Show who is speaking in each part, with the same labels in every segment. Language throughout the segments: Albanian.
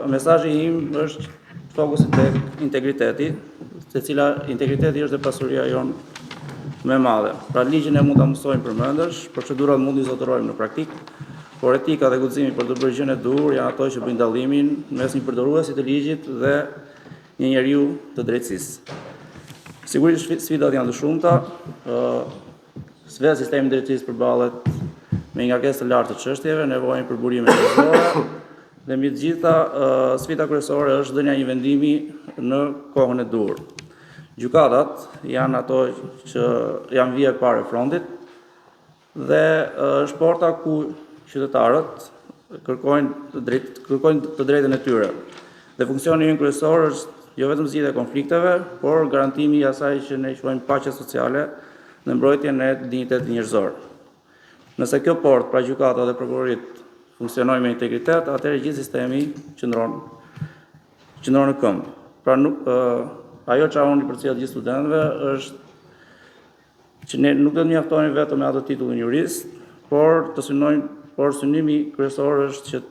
Speaker 1: Mesazhi im është fokusi tek integriteti, se cila integriteti është dhe pasuria jonë më e madhe. Pra ligjin ne mund ta mësojmë përmendësh, procedurat mund t'i zotërojmë në praktikë, por etika dhe guximi për të bërë gjënë e duhur janë ato që bëjnë dallimin mes një përdoruesi të ligjit dhe një njeriu të drejtësisë. Sigurisht sfidat janë të shumta, ë vetë sistemi i drejtësisë përballet me një ngarkesë të lartë të çështjeve, nevojën për burime njerëzore dhe mbi të gjitha sfida kryesore është dhënia e një vendimi në kohën e duhur. Gjykatat janë ato që janë vija e parë e frontit dhe është porta ku qytetarët kërkojnë të drejt, kërkojnë të drejtën e tyre. Dhe funksioni ynë kryesor është jo vetëm zgjidhja e konflikteve, por garantimi i asaj që ne quajmë paqe sociale dhe mbrojtjen e dinjitetit njerëzor. Nëse kjo portë, pra gjykata dhe prokurorit funksionojnë me integritet, atëherë gjithë sistemi qëndron qëndron në këmbë. Pra nuk ajo që unë i përcjell gjithë studentëve është që ne nuk do të mjaftohemi vetëm me atë titullin jurist, por të synojmë, por synimi kryesor është që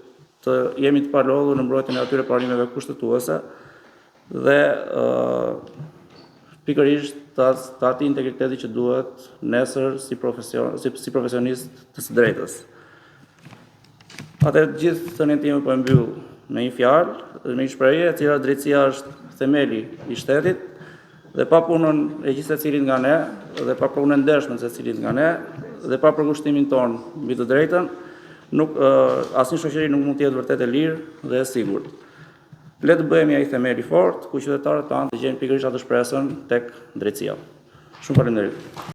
Speaker 1: të jemi të palodhur në mbrojtjen e atyre parimeve kushtetuese dhe pikërisht të, të atij integriteti që duhet nesër si profesion si, si profesionist të së drejtës. Atëherë gjithë thënien time po e mbyll me një fjalë dhe me një shprehje, e cila drejtësia është themeli i shtetit dhe pa punën e gjithë secilit nga ne dhe pa punën e ndershme të secilit nga ne dhe pa përkushtimin tonë mbi të drejtën, nuk asnjë shoqëri nuk mund të jetë vërtet e lirë dhe e sigurt. Le të bëhemi ai themel i fortë ku qytetarët tanë të gjejnë pikërisht atë shpresën tek drejtësia. Shumë faleminderit.